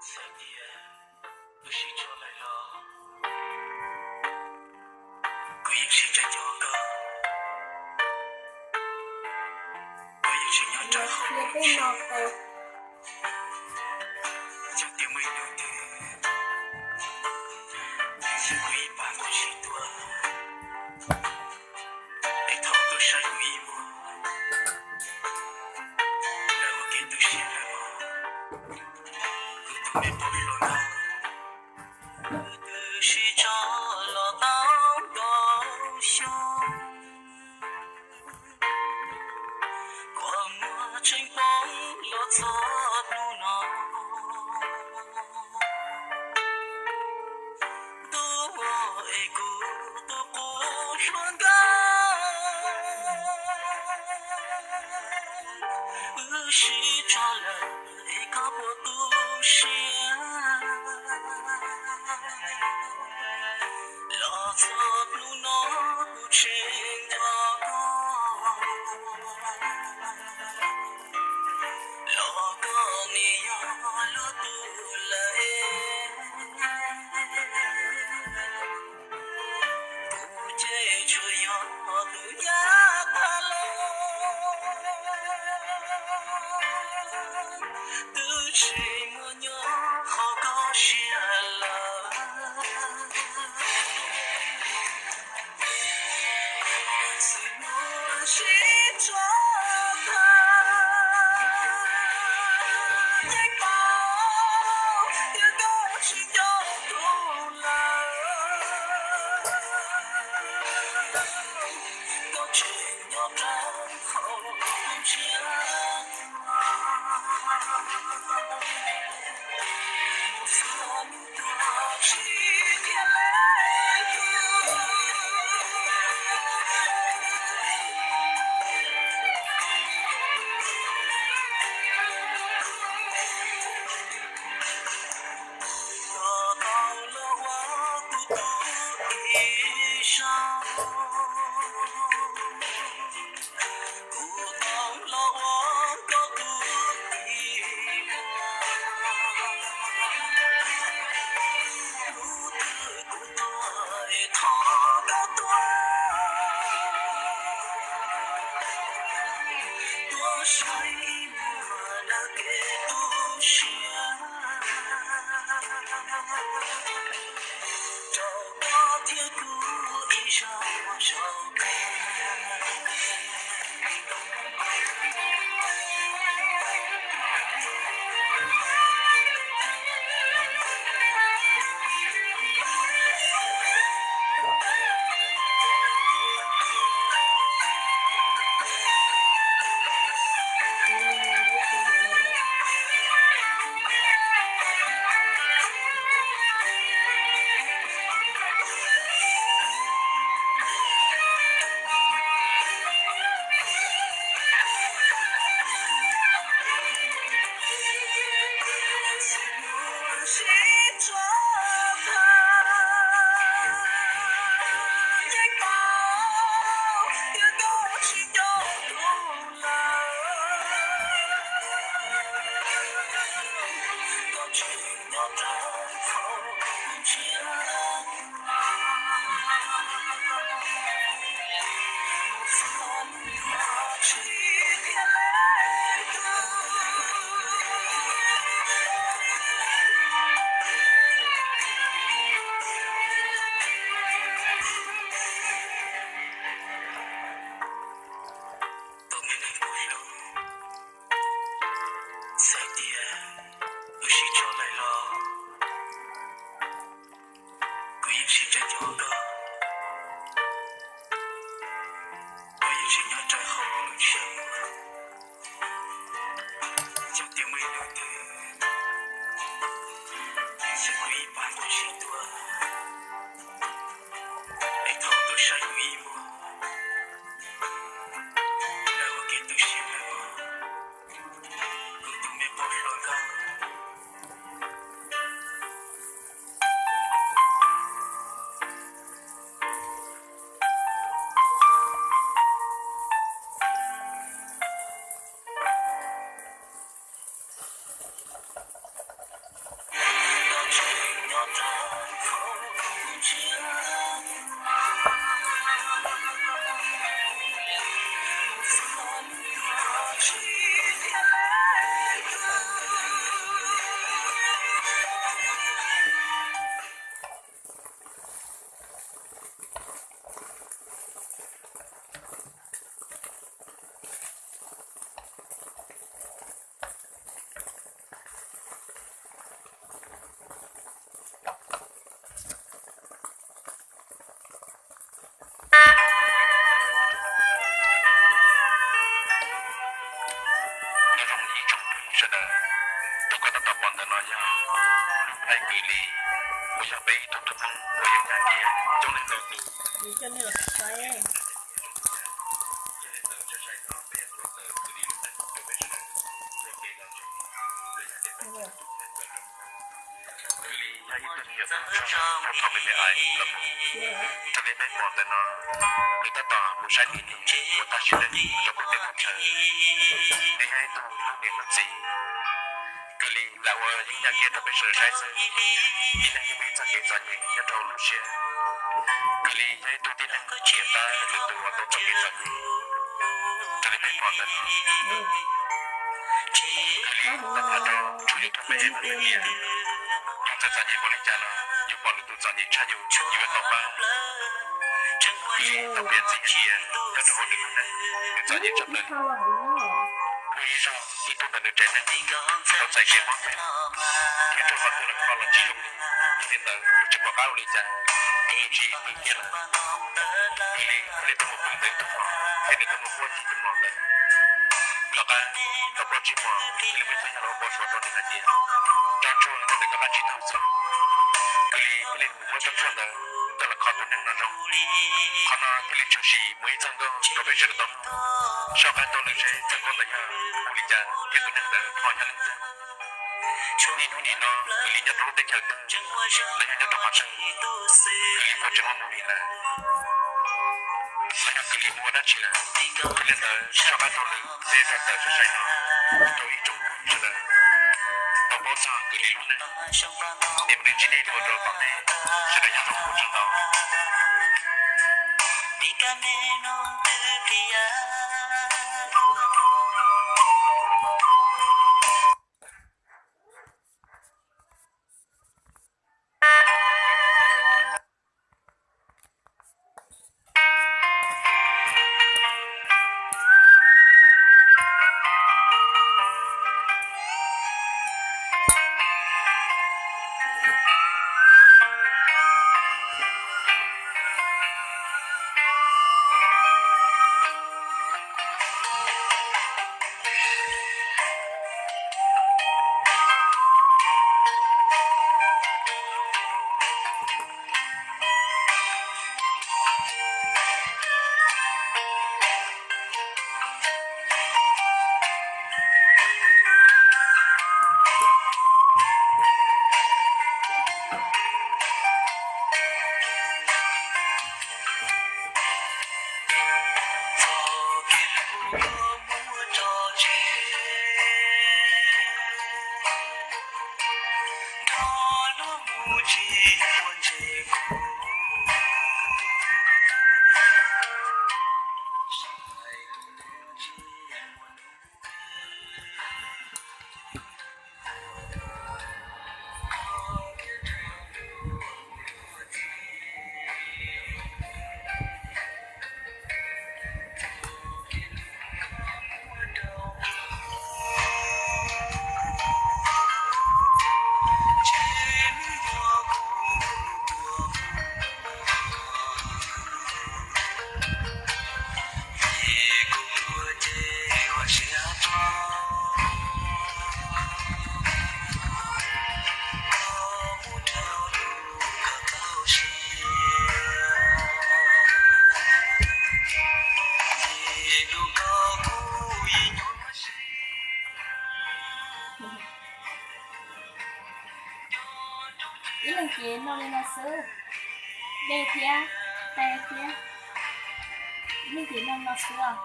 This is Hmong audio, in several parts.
Txawm tias wb sib tso lawm los kuv yeej sib ntsib nco koj, koj yeej tseem nyob rau hauv lub siab. Txawm tias muaj ib hnub twg yog kuv ib pab kuv sib tuaj, es thov koj saib kuv ib mus, lawv ua kev tu siab lawm os, kuv tus me poj hluas nkauj. Wb twb sib tso los tau ntau xyoo, kua muag tseem poob los txog hnub no. Ntuj es kuv tus qub hluas nkauj, wb sib tso lawm es koj puas tu siab? Los txog hnub no kuv tseem nco koj, los koj nim yog luag tus lawm. Kuv ces tsuas yog tus nyab tag los, twb tsis muaj nyob hauv koj siab lawm. Txij hnub sib tso tag, yeej paub tias koj tsis nco kuv lawm. Koj tseem nyob rau hauv kuv siab. Koj tau los ua kuv tus tij zog, kuv tau los ua koj tus tij laug. Hnub twg kuv tuag es thov koj tuaj, tuaj saib mus daws kev tu siab rau koj thiab kuv ib zaug zaum kawg. Tus me neeg kuv hlub, txawm tias wb sib tso lawm los kuv yeej sib ntsib nco koj, koj yeej tseem nyob rau hauv lub siab. Yog tias muaj ib hnub twg yog kuv ib pab kuv sib tuaj, es thov koj saib kuv ib mus, lawv ua kev tu siab lawm os, kuv tus me poj hluas nkauj. Sawv daws, tus koj tab tom pom ntawm no yog lub phaib Kwm Lis uas yog peb ib tug tub Hmoob uas yeej nyob tiag coob leej ntau tus. Kwm Lis yog ib tug me nyuam tub txog thaum me me ais los mus. Raws li peb pom ntawm no, nws tab tom mus saib nws niam ua tag sim neej rau pem peb teb chaws. Nws yog ib tug hlub niam hlub txiv. Kwm Lis lam ua yeeb yaj kiab rau peb sawv daws saib xwb, tib neeg yeej muaj ib txoj kev txom nyem nyob rau lub siab. Kwm Lis yog ib tug tib neeg niam tab lwm tus uas tau txoj kev txom nyem. Raws li peb pom ntawm no, Kwm Lis tau tham rau tshooj YouTube peb hais tias yus txawm txom nyem npaum li cas los yus pom lwm tus txom nyem tshaj yus, yus yuav tau pab. Kwm Lis tau piav ntxiv hais tias nyob rau hauv nws lub neej, nws txom nyem tshaj plaws. Muaj ib zaug ib tug ntawm nws tsev neeg tau txais kev mob nkeeg, khiav rau qhov twg los kho los tsis zoo li. Yog li ntawd nws tsis pom qab ua li cas, nws tsis pw kiag lawm. Kwm Lis thiaj li tau mus pw ntawm ib tug mom thiab nws tau mus quaj ncig tus mom ntawd. Tom qab tau plaub tsib hmo, Kwm Lis muaj ib tug yawg laus hais rau nws hais tias, rau tsuag ntawm koj qab tsib taug xwb. Kwm Lis thiaj li mus muab rau tsuag ntawd coj los kho tus neeg no zoo. Qhov no thiaj li tshwm sim muaj ib txoj nkauj rau peb sawv daws tau mloog. Soj qab taug lw seb txoj nkauj ntawd yog ua li cas thiab tus neeg ntawd ho nyob leej twg. Niaj hnub nim no Kwm Lis nyob rau lub teb chaws twg los yog nyob rau qhov twg, Kwm Lis puas tseem muaj movie lawm, los yog Kwm Lis mus ua dab tsi lawm. Yog li ntawd soj qab taug lw peb zaj tawm sai sai no rau ib tsoom phooj ywg sawv daws tau paub txog Kwm Lis lub neej. Es mus ntsib nej dua rau tom ntej, sawv daws nyob zoo ua tsaug ntau. Ib leeg ces noj li no xwb, dej thiab, qe thiab. Ib leeg ces noj no xwb os.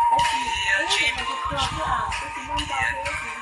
Tab sis ib leeg ces noj tuag xwb os, tab sis noj ntau thiab tab sis